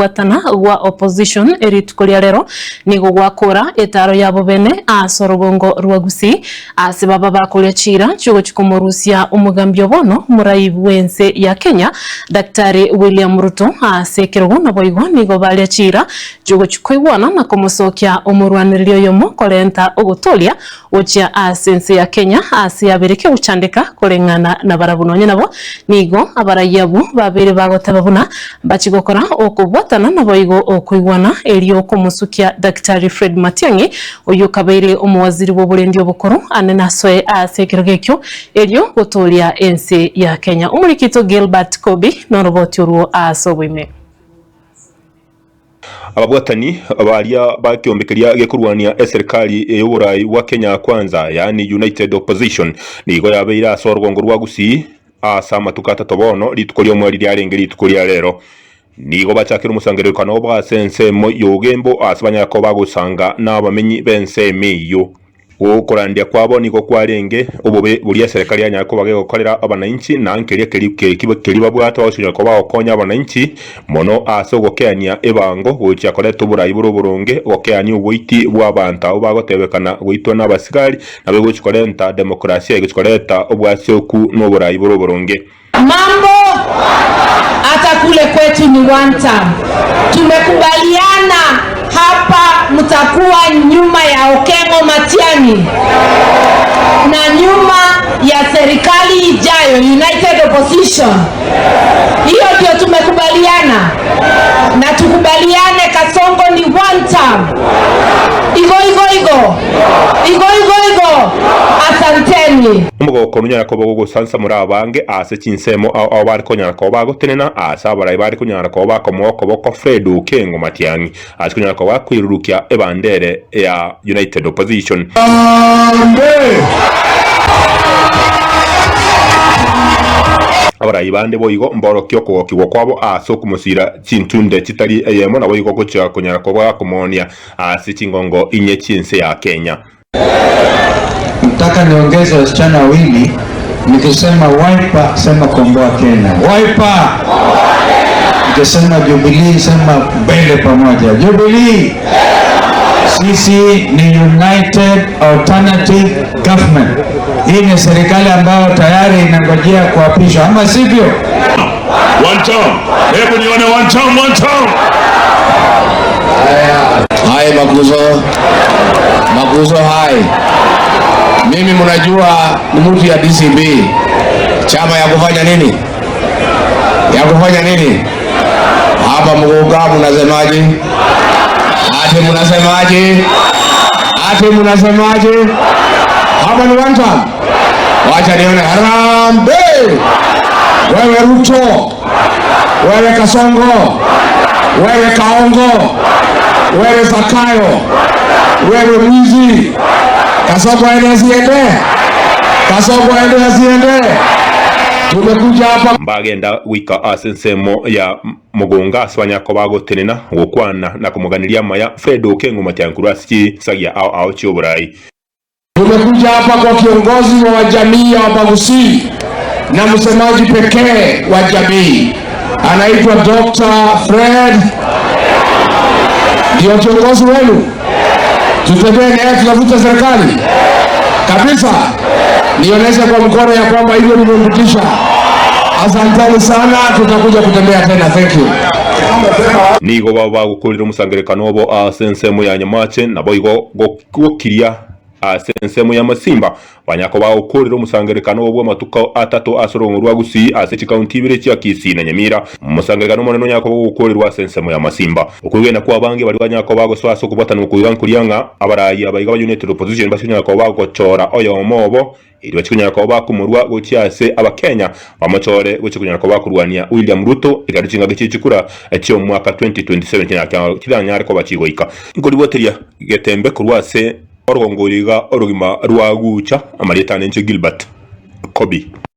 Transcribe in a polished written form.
Okobwatana gwa opposition rituko ria rero nigo gwakora etaaro yabo bene ase orogongo rwa Gusii ase baba bakoria chiira chiogochia komorusia omogambi o bono omorai bw'ense ya Kenya Daktari William Ruto ase ekerogo naboigo nigo baria chiira chiogochia koigwana na komosokia omorwanereri oyomo korenta ogotoria Gochia ase ense ya Kenya aase yabeire kegochandeka koreng'ana nabarabwo. Nonya nabo nigo abarai abwo babeire bagoteba buna mbachie gokora okobwatana naboigo okoigwana erio komosukia Daktari Fred Matiang'i oyio okabeire omowaziri bw'oborendi obokoro ane nasoe ase ekerogo ekio erio gotooria ense ya Kenya. Omorikito Gilbert Kobi noroboti orwo ase oboime. Ababwatani baria ba ekeombe keria gekorwania eserikali y'oborai bwa Kenya Kwanza yaani United Opposition nigo yabeire ase orogongo rwa Gusii ase amatuko atato bono rituko ri'omweri riarenge rituko ria rero. Nigo bachakire omosangererekano obo ase ensemo y'Ogembo ase banyare koba bagosanga nabamenyi b'ensemo eyio. Okorandia kwabo nigo kwarenge obobe boria eserekari yanyare koba gegokorera abanainchi, na nkeria keria babwate bagochia koba bagokonya abanainchi mono ase ogokeania ebango gochia koreta oborai bore oboronge, ogokeania oboiti bw'abanto abwo bagotebekana goitwa n'abasigari, nabo egochia korenta demokrasia egochia koreta obwasioku na oborai bore oboronge. Mambo hata kule kwetu ni one term. Tumekubaliana hapa mtakuwa nyuma ya Okengo Matiang'i na nyuma ya serikali ijayo United Opposition. Hiyo ndio tumekubaliana, na tukubaliane Kasongo ni one term. Igo igo igo igo igo igo. Asanteni. Omogoko nonyare koba ogosansamora abange ase chinsemo ao ao bare konyara koba bagotenena aase abarai bare konyara koba bakomoa okoboko Fred Okengo Matiang'i ase konyara koba akoirurukia ebandere ya United Opposition. Abarai bande boigo mborokie okogokigwa kwabo ase okomosira chintunde chitari eyemo naboigo gochia konyara koba gakomoonia ase chingongo inye chi'ense ya Kenya. Nataka niongeze wasichana wawili, nikisema Wiper sema komboa Kenya. Wiper! Nikisema Jubilee sema mbele pamoja. Jubilee! Sisi ni United Alternative Government. Hii ni serikali ambayo tayari inangojea kuapishwa, ama sivyo? One term. Hebu nione one term, one term. Hai Maguzo, Maguzo hai. Mimi mnajua ni mtu ya DCB, chama ya kufanya nini? Ya kufanya nini? Hapa Muguka mnasemaje? Ati mnasemaje? Ati mnasemaje? Hapa ni one term. Wacha nione harambee. Wewe Ruto, wewe Kasongo, wewe Kaongo, wewe Zakayo, wewe mwizi. Kasongo aende asiende? Kasongo aende asiende? Tumekuja hapa Mbagenda goika ase ensemo ya mogongo ase banyare koba bagotenena, gokwana na komoganeria amaya Fred Okengo Matiang'i korwa ase chinsagia ao ao chi'oborai. Tumekuja hapa kwa kiongozi wa jamii ya Wabagusii na msemaji pekee wa jamii anaitwa Dr. Fred, ndio kiongozi wenu. Tutembee naye, tutavuta serikali kabisa. Nionyeshe kwa mkono ya kwamba hivyo nimempitisha. Asanteni sana, tutakuja kutembea tena. Thank you. Nigo baba bagokorire omosangererekano obo ase ensemo ya Nyamache, naboigo gokiria Ase ensemo y'amasimba, banyare koba bagokoorera omosangererekano obo bw'amatuko atato ase orogongo rwa Gusii ase chikaunti ibere chia Kisii na Nyamira. Omosangererekano omonene onyare koba ogokoorerwa ase ensemo y'amasimba. Okwegena kw'abange baria banyare koba bagosoa ase okobwatana okoiga nkoria ng'a abarai abaiga ba United Opposition basinyare koba bagochora oyomo obo erio bachie konyara koba bakomorua gochia ase Abakenya bamochore gochia konyara koba bakorwania William Ruto ekero chingaki chie chikura chi'omwaka 2027 chiranyare koba chigoika. Nkoriboteria getembe korwa ase Orogongo oro iga orogima rwa gucha, amarieta ane inche Gilbert Kobi.